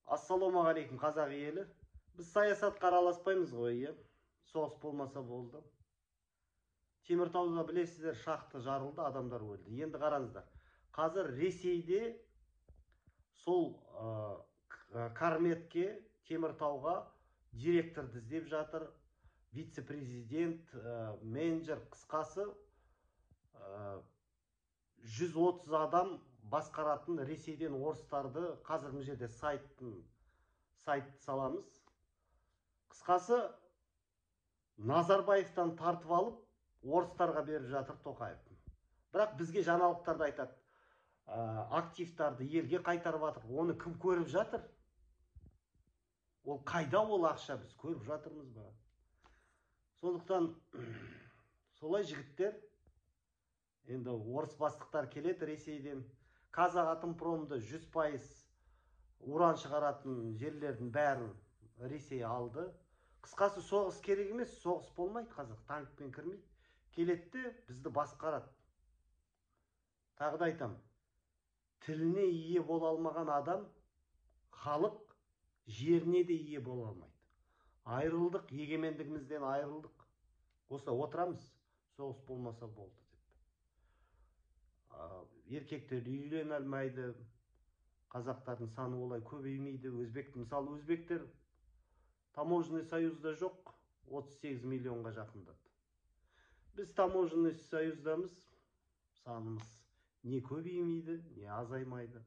Ассалаумағалейкум, қазақ елі. Біз саясатқа араласпаймыз ғой, иә. Соғыс болмаса болды. Теміртауда, білесіздер, шахта жарылды, адамдар өлді. Енді қараңыздар, қазір Ресейде сол Карметке, Теміртауға директорды іздеп жатыр, вице-президент, менеджер, қысқасы, 130 адам басқаратын Ресейден орыстарды. Қазір мына жерде сайт саламыз. Қысқасы, Назарбаевтан тартып алып, орыстарға беріп жатыр Тоқаев. Бірақ бізге жаңалықтарды айтады, активтарды елге қайтарып жатыр. Оны кім көріп жатыр? Ол қайда, ол ақша, біз көріп жатырмыз ба? Сондықтан солай, жігіттер. Енді орыс бастықтар келеді Ресейден. Казатомпромды, 100% уран шығаратын жерлердің бәрін Ресей алды. Қысқасы, соғыс керек емес, соғыс болмайды. Қазір танкпен кірмейді, келеді де бізді басқарады. Тағы да айтамын, тіліне ие бола алмаған адам, халық жеріне де ие бола алмайды. Айырылдық, егемендігімізден айырылдық. Осылай отырамыз, соғыс болмаса болды деп. Еркектер үйлене алмайды, қазақтардың саны олай көбеймейді. Өзбек, мысалы, өзбектер таможенный союзда жоқ, 38 миллионға жақындады. Біз таможенный союздамыз, санымыз не көбеймейді, не азаймайды.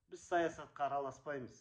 Біз саясатқа араласпаймыз.